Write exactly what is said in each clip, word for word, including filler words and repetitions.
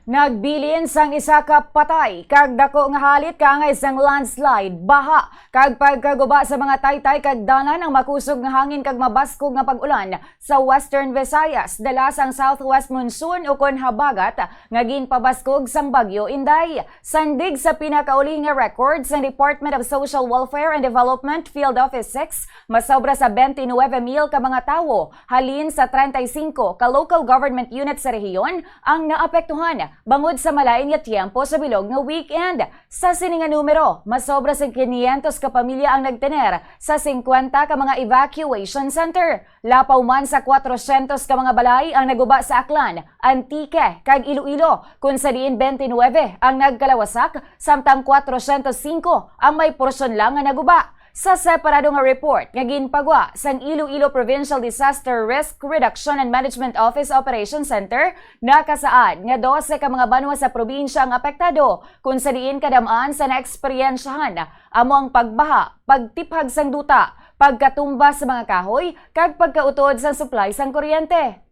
Nagbilin sang isa ka patay kag dako nga halit kaangay sang landslide, baha, kag pagkaguba sa mga taytay kag dalan ang makusog nga hangin kag mabaskog nga pag-ulan sa Western Visayas, dala sang southwest monsoon ukon habagat nga ginpabaskog sang Bagyo Inday. Sandig sa pinakauli nga record sang Department of Social Welfare and Development Field Office six, masobra sa twenty-nine mil ka mga tawo halin sa treinta y cinco ka local government unit sa rehiyon ang naapektuhan bangod sa malain nga tiyempo sa bilog nga weekend. Sa sini nga numero, masobra sa quinientos ka pamilya ang nagtener sa singkwenta ka mga evacuation center. Lapaw man sa kwatrosyentos ka mga balay ang naguba sa Aklan, Antique, kag Iloilo, kun sa diin twenty-nine ang nagkalawasak, samtang kwatrosyentos singko ang may porsyon lang nga naguba. Sa separado nga report nga ginpagwa sang Iloilo Provincial Disaster Risk Reduction and Management Office Operation Center, nakasaad nga dose ka mga banwa sa probinsya ang apektado, kun sa diin kadam-an sa naeksperyensyahan amo ang pagbaha, pagtiphag sang duta, pagkatumba sa mga kahoy, kag pagkautod sang supply sang kuryente.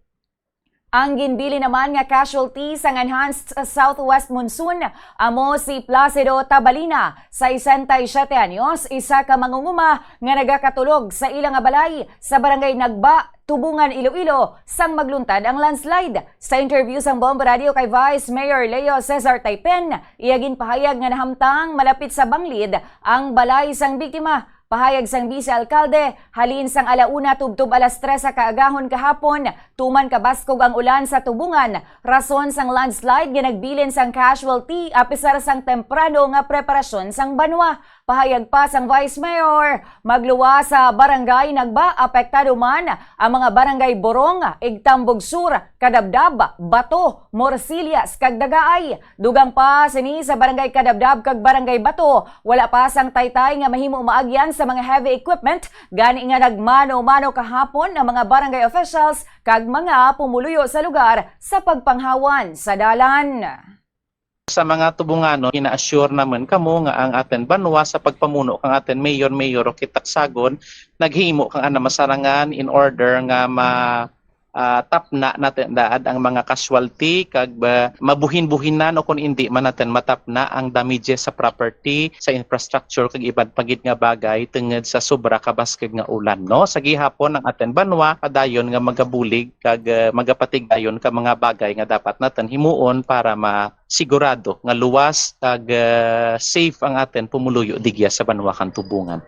Ang ginbilin naman nga casualty sang enhanced southwest monsoon amo si Placido Tabalina, sesenta y siete anyos, isa ka mangunguma nga nagakatulog sa ila nga balay sa barangay Nagba, Tubungan, Iloilo, sang magluntad ang landslide. Sa interview sang Bombo Radio kay Vice Mayor Leo Cesar Taypen, iya ginpahayag nga nahamtang malapit sa banglid ang balay sang biktima. Pahayag sang Vice Alkalde, halin sang ala una tubtob alas tres sa kaagahon kahapon, tuman kabaskog ang ulan sa Tubungan, rason sang landslide nga nagbilin sang casualty apisar sang temprano nga preparasyon sang banwa. Pahayag pa sang Vice Mayor, magluwas sa Barangay Nagba, apektado man ang mga Barangay Borong, Igtambog Sur, Kadabdab, Bato, Morcillas, kag Dagaay. Dugang pa sini sa Barangay Kadabdab kag Barangay Bato, wala pa sang taytay nga mahimo maagyan sa mga heavy equipment, gani nga nagmano-mano kahapon ang mga barangay officials kag mga pumuluyo sa lugar sa pagpanghawan sa dalan. Sa mga Tubungano, gina-assure naman kamo nga ang aton banwa sa pagpamuno kang aton mayor, mayor Roque Tacsagon, naghimo kang ana masarangan in order nga ma, ah, tapna natin daad ang mga casualty kag ba, mabuhin-buhinan o kung hindi man natin matapna ang damages sa property, sa infrastructure kag iban pa gid nga bagay tungod sa sobra kabaskog nga ulan, no? Sa gihapon ang aton banwa padayon nga magabulig kag, ah, magapatigayon ka mga bagay nga dapat natin himuon para ma sigurado nga luwas kag, ah, safe ang aton pumuluyo digya sa banwa kang Tubungan.